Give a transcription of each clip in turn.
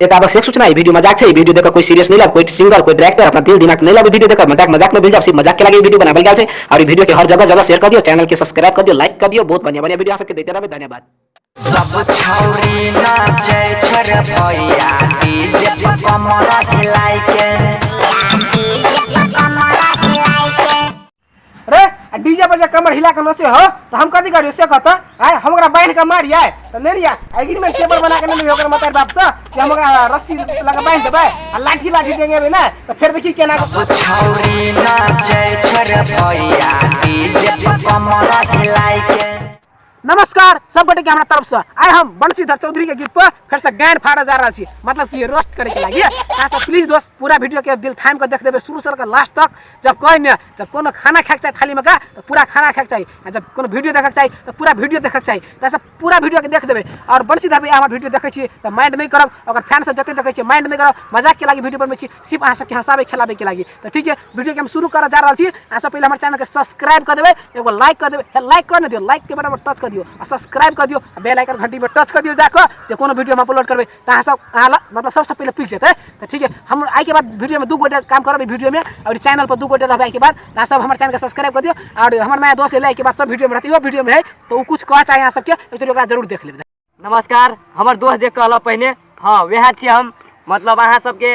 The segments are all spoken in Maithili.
एक आवश्यक सूचना, ई वीडियो मजाक छै। ई वीडियो देखकर कोई सीरियस नहीं लब, कोई सिंगर, कोई डायरेक्टर अपना दिल दिमाग नहीं लब। वीडियो देखकर मजाक मजाक में मिल जाए, सिर्फ मजाक के लगे वीडियो बनावल गेल छै। और ई वीडियो के हर जगह जगह शेयर कर दियो, चैनल के सब्सक्राइब कर दियो, लाइक कर दियो। बहुत बढ़िया बढ़िया वीडियो सबके देते रहे। धन्यवाद। सब छौरी नाचै छै रे भैया डीजे पर कमर हिलाइ के। रे आ डीजे पर जे कमर हिला के नचे हो तो हम कथी करियो से कहता आय हम ओकरा बांध के मारियै त नहीं लिया एग्रीमेंट पेपर बना के नहीं लियो ओकरा मतार बाप से कि हम ओकरा रस्सी लगा बांध देबै आ लाठी लाठी देंगे ना तो फिर देखी केना। सब छौरी नाचै छै रे भैया डीजे पर कमर हिलाइ के। नमस्कार सब गोटे के हमरा तरफ से आइ हम बंशीधर चौधरी के गीत पर फिर से गायन फाड़ा जा रहा छी, मतलब कि रोस्ट करे के लागी। अहाँ सब प्लीज दोस्त पूरा वीडियो के दिल थाम के देख देबे शुरू से लेकर लास्ट तक। जब कहे ने जब कोनो खाना खाए के चाही थाली में का तो पूरा खाना खाए के चाही, आ जब कोनो वीडियो देखे के चाही तो पूरा वीडियो देखे के चाही। तो सब पूरा वीडियो के देख देबे। और बंशीधर भैया हमर वीडियो देखै छी तो माइंड नहीं करब, अगर फैन सब जते देखै छी माइंड नहीं करब, मजाक के लागी वीडियो बनबै छी, सिर्फ अहाँ सबके हंसाबे खेलाबे के लागी। तो ठीक है, वीडियो के हम शुरू करऽ जा रहल छी। अहाँ सब पहिले हमर चैनल के सब्सक्राइब कर देबै, एगो लाइक कर देबै, हे लाइक कर ने दियौ, लाइक के बटन पर टच कर दियौ आ सब्सक्राइब कर दियौ आ बेल आइकन घंटी पर टच कर दियौ जाकऽ, जे कोनो वीडियो हम अपलोड करबै तऽ अहाँ सब अहाँ लग मतलब सबसँ पहिले पुछि जेतै। तऽ ठीक है, हम आइ के बाद वीडियो में दू गोटे काम करब वीडियो में और चैनल पर दू गोटे रहबै। आइ के बाद अहाँ सब हमर चैनल के सब्सक्राइब कर दियौ और हमर नया दोस्त एलै के बाद सब वीडियो में रहतै, इहो वीडियो में है तो ओ कुछ कह चाहे अहाँ सबके, एक ओकरा जरूर देख लेबै। नमस्कार, हमर दोस्त जे कहलक पहिने, हाँ वएह छियै हम, मतलब अहाँ सबके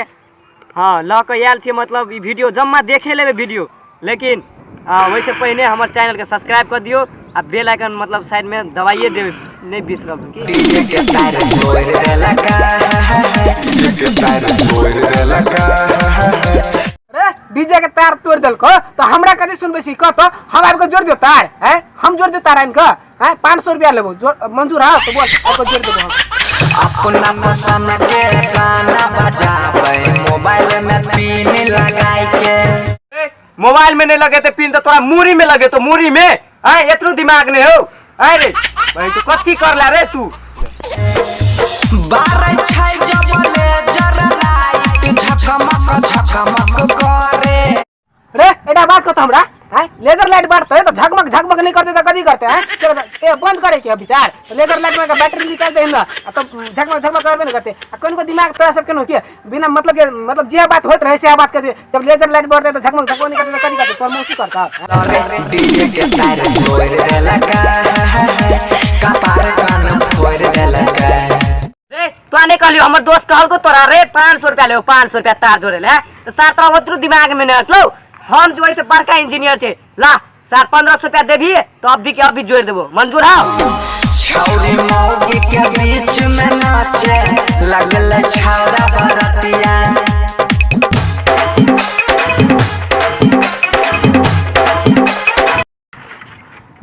हाँ लऽ कऽ आयल छियै, मतलब ई वीडियो जम्मा देखे लेबै वीडियो, लेकिन ओहिसँ पहिने हमर चैनलके सब्सक्राइब कऽ दियौ आ बेल आइकन मतलब साइडमे दबाइए देबै, नहि बिसरब की। डीजे के तार तोड़ देलका, डीजे के तार तोड़ देलका। रे डीजे के तार तोड़ देलको तो हमरा कथी सुनबै छी कह, तो हम आबि कऽ जोड़ दियौ तार, हैं हम जोड़ दियौ तार आनि कऽ, हैं 500 रुपया लेबो, जोड़ मंजूर है तो बोल, आबि कऽ जोड़ देबो हम। अपना पसंद के गाना बजाबै मोबाइल में पिन लगाइ के। ए, मोबाइल में नहीं लगे तो पिन तो तोरा मूरी में लगे तो मूरी में आय एतरो दिमाग नहीं हो आय रे भाई, तू कथी कर ला रे तू। बारै छै जब लेजर लाइट झकमक झकमक करे। रे एटा बात कहत हमरा, हैं लेजर लाइट बारते तो झकमक झकमक नहीं करते तो कथी करते हैं? चलो ए बंद करे के विचार, तो लेजर लाइट में बैटरी निकाल दे ना आ तो झकमक झकमक करबे नहीं करते। आ कोन को दिमाग तोरा सब केनो के बिना मतलब के मतलब जे बात होत रहे से बात करते, जब लेजर लाइट बढ़ते तो झकमक झकमक नहीं करते तो कथी करते? तोर मौसी करता। डीजे के तार तोड़ देलका, कपार कान फोड़ देलका। रे तोरा नहीं कहलियो, हमर दोस्त कहलको तोरा रे 500 रुपया लेबो, 500 रुपया तार जोड़े ले, तो सार तोरा ओतरो दिमाग में नहीं अटलो। हम जो ऐसे बड़का इंजीनियर छे, ला सार 1500 रुपया देबी तो अभी के अभी जोड़ देबो, मंजूर है? छौरी मौगी के बीच में नाचे लगल छौरा बरतिया।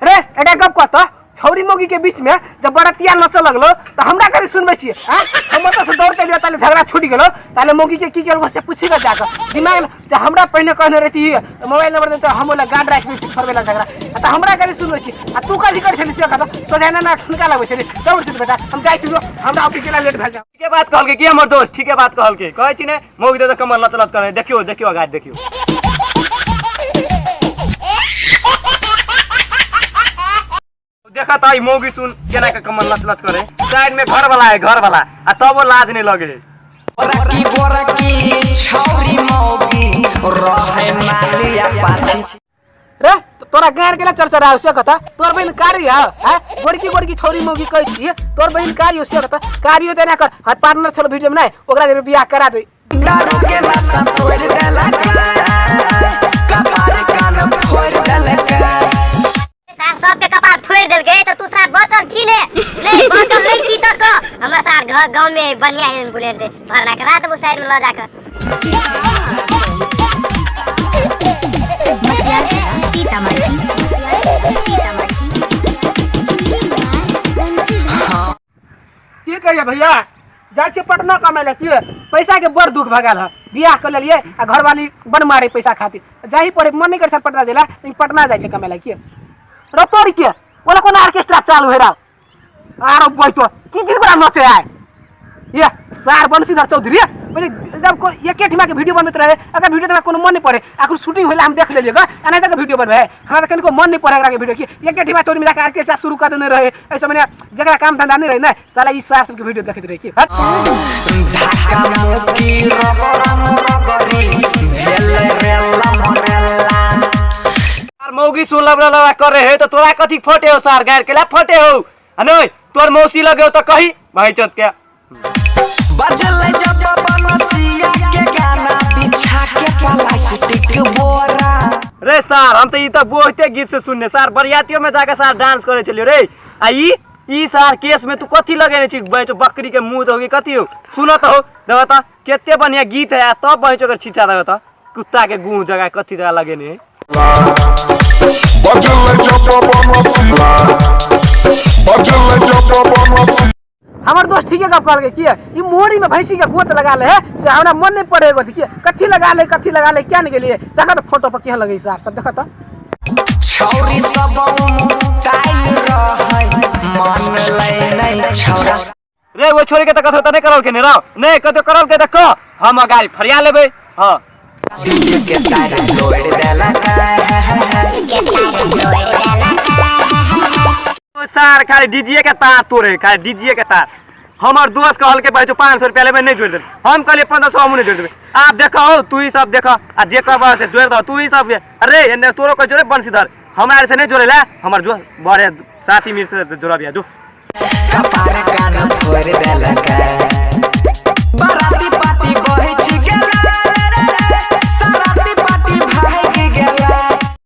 रे एटा गप कहत, छौरी मौगी के बीच में जब बरतिया नचे लगलो तो हमरा कथी सुनबै छियै? आँय हम ओतऽ से दौड़ते एलियै ताले झगड़ा छूटि गेलो, ताले मौगी के की केलको से पूछि कऽ जाकऽ दिमाग जे हमरा पहिने कहने रहती तऽ मोबाइल नंबर देते हम ओला गार्ड राखि दै छोड़बै ला झगड़ा, आ तऽ हमरा कथी सुनबै छी? आ तू कथी करै छली से कहत, सोझा ना ठुनका लगबै छली। दौड़ छली बेटा, हम जाइ छी, हमरा ऑफिस गेला लेट भए जाउ। ठीके बात कहलकै की हमर दोस्त, ठीके बात कहलकै, कहै छी ने मौगी दे कमर लच लच करे, देखियो देखियो अगाडि देखियो। देखा त ई मौगी सुन केना के कमर लच लच करे, साइड में घर वाला है घर वाला, आ तब वो लाज नहीं लगे। गोरकी गोरकी छौरी मौगी रहे मालिया पाछी। रे तोरा गाड़ के चरचरा से कथा, तोर बहिन कारी है हैं गोरकी गोरकी छौरी मौगी कहै छी, तोर बहिन कारी हो से कथा, कारी हो तेना कर हर पार्टनर छल वीडियो में नहीं ओकरा जे बियाह करा दे। दारू के नशा तोड़ देलका, कपार कान फोड़ देलका। सार सबके कपार फोड़ि देलकै तऽ तू सार बचल छी ने? नहीं बचल नहीं छी तऽ कह, हमरा सार घर गाँव में बढ़िया एम्बुलेंस है, भरना करा देबो साइड में लऽ जाकऽ। की कहिए भैया, जाइ छियै पटना कमाइ लए, की पैसा के बड़ दुख भऽ गेल है, बियाह कऽ लेलियै आ घरवाली बड़ मारे पैसा खातिर, जाही पड़े मन नहीं करे पटना जेला, लेकिन पटना जाइ छै कमाइ लए। की रतोरी के ओला कोन ऑर्केस्ट्रा चालू है राव आरो बैठो की की गोरा नचे आए ये सार बंशीधर चौधरी बोले जब को एके ठिमा के वीडियो बनबैत रहे, अगर वीडियो देखा कोनो मन नहीं पड़े, आखिर शूटिंग होला हम देख लेलिए ग, एना तक वीडियो बनबे हमरा त कनिको मन नहीं पड़े एकरा के वीडियो की एके ठिमा तोरी मिला के ऑर्केस्ट्रा शुरू कर देने रहे। ऐसे मने जकरा काम धंधा नहीं रहे ना साला ई सार सबके वीडियो देखैत रहे की। हट। धक्का नौकरी सुन लबड़ा लबड़ा कर रहे तो तोरा कथी फटे हो सार गार के ला फटे हो आ नहीं तोर मौसी लगे हो तो कही भाई चत के। बजल जब बनसिया के गाना बिछा के प्लास्टिक बोरा। रे सार हम तो ई तो बहुते गीत से सुनने सार बरियातियों में जाके सार डांस करे चलियो रे। आ ई सार केस में तू कथी लगेने छी बैचो बकरी के मुंह दोगी कथी हो सुनो तो हो देखो तो केते बढ़िया गीत है आ तब बैचो कर छिछा देखो तो कुत्ता के गुह जगह कथी जगह लगेने है। बजल जब बनसिया बजल जब बनसिया। हमर दोस्त ठीके गप कहलकै कि ई मोरी में भैंसी के गोत लगा ले है से हमरा मन नहीं पड़े एगो कि कथी लगा ले कथी लगा ले क्या नहीं गेलिए। देखा तो फोटो पर केहन लगै सार सब देखा तो। छौरी सब कायल रहै मन लै नै छौरा। रे वो छोरी के त कथो त नहीं करल के ने राव नहीं कथो करल के त क हम गाड़ी फरिया लेबै। हां डीजे के तार तोड़ देलक। ओ सार खाली डीजे के तार तोड़े खाली डीजे के तार। हमर दोस्त कहल के भाई 500 रुपया लेबै नहीं जोड़ देबै, हम कहलिए 1500 हमहूँ नहीं जोड़ देबै। आप देखो तू ही सब देखो आ जे कहबह से जोड़ दो तू ही सब। अरे एने तोरो के जोड़े बंशीधर हमरा से नहीं जोड़े ला हमर जो बड़े साथी मित्र जोड़बिया जो। कपार कान फोड़ देलक। बाराती पाती बहच गेला सराती पाती भाग गेला।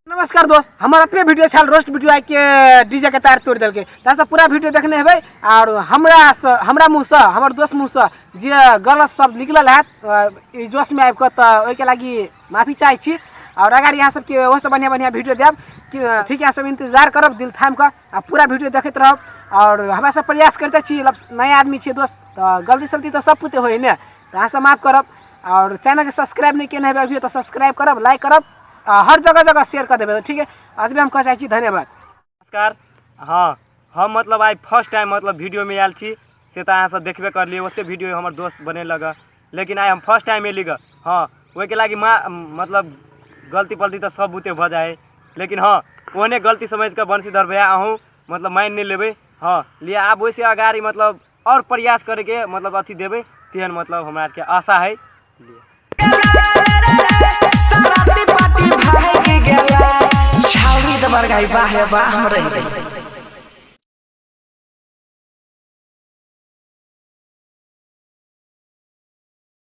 नमस्कार दोस्त, हमार अपने वीडियो छल रोस्ट वीडियो आइ के डीजे के तार तोड़ देलकै तहाँ सब पूरा वीडियो देखने हेबै। और हमरा मुँहसँ हमर दोस्त मुँहसँ जे गलत शब्द निकलल हैत ई जोश में आबि कऽ तऽ ओहिके लागि माफी चाहै छी। और अगर यहाँ सबके ओहोसँ बढ़िआँ बढ़िआँ वीडियो देब कि ठीक है, सब इंतजार करब दिल थामि कऽ आ पूरा वीडियो देखैत रहब। और हमरा सब प्रयास करिते छी, नया आदमी छियै दोस्त तऽ गलती सलती तऽ सब पुते होइ ने, तऽ अहाँ सब माफ करब। और चैनल के सब्सक्राइब नहीं केने हेबै अभियो तऽ सब्सक्राइब करब, लाइक करब, हर जगह जगह शेयर कर देबै, ठीक है। अभी हम कह चाहै छी धन्यवाद। नमस्कार। हाँ हम मतलब आइ फर्स्ट टाइम मतलब वीडियो में आयल छी से तऽ अहाँ सब देखबे करलियै, ओते वीडियो हमर दोस्त बनेलक हँ, लेकिन आइ हम फर्स्ट टाइम एली गऽ। हाँ ओहिके लागि माँ मतलब गलती पलती तऽ सब बुते भऽ जाइ है, लेकिन हाँ ओहने गलती समझि कऽ बंशीधर भैया अहूँ मतलब मानि नहि लेबै। हाँ लिए आब ओहिसँ अगाड़ी मतलब और प्रयास करैके मतलब अथी देबै तेहन मतलब हमरा आरके आशा है। सराती पाती भाग गेला। छाउरी दबर गाई बाहे बाह हम रहि गेली।